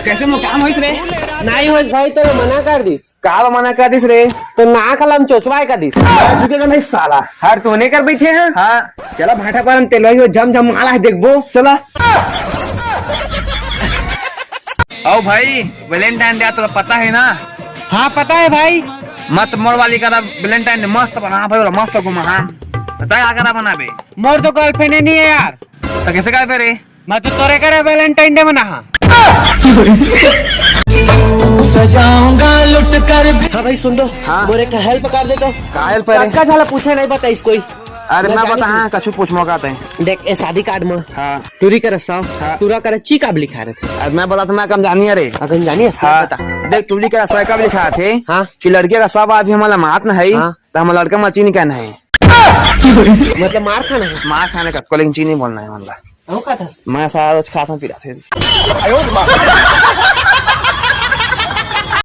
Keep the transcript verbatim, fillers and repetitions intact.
कैसे मोर काम होइस रे? नहीं होइस भाई, तो मना कर दिस। का बा मना कर दिस रे? तो नाक ला हम चोचवाए का दिस। चुके का नहीं साला। हर तूने कर बैठे हैं? हाँ। चला भाटा पारन तेल हो, जम जम माला है, देखबो। चला। आओ भाई, वैलेंटाइन डे तोला पता है ना? हाँ, पता है भाई। मत मोर वाली करा वैलेंटाइन डे मस्त बना भाई, मस्त घुमा। हाँ, बता का करा बनाबे? मोर तो गर्लफ्रेंड नहीं है यार। तो कैसे करा फिर? मैं तो तोरे करा वैलेंटाइन डे मना। हाँ, सजाऊंगा लुट कर भी। हाँ भाई, सुन लो। हाँ। मोर एक हेल्प कर दे तो। का हेल्प है रे? कतका झाला पूछे नहीं बताइस कोई। अरे मैं ना जानी बता, थी। हाँ, कछु पूछ मौका ते। देख, ए शादी कार्ड में हाँ। टूरी का रस्सा, हाँ। टूरा का रच्ची का भी लिखा रहते। अरे मैं बता, मैं कम जानी है रे। अगर जानी है, हाँ। बता। देख, टूरी का रस्सा का भी लिखा थे हाँ। कि लड़किया का सब आदमी हमारा मात नहीं, हाँ। तो हम लड़का मची नहीं कहना है। मतलब मार खाना है? मार खाने का, लेकिन चीनी बोलना है, मतलब। वो का था? मैं सारा रोज खाता हूँ, पिला थे।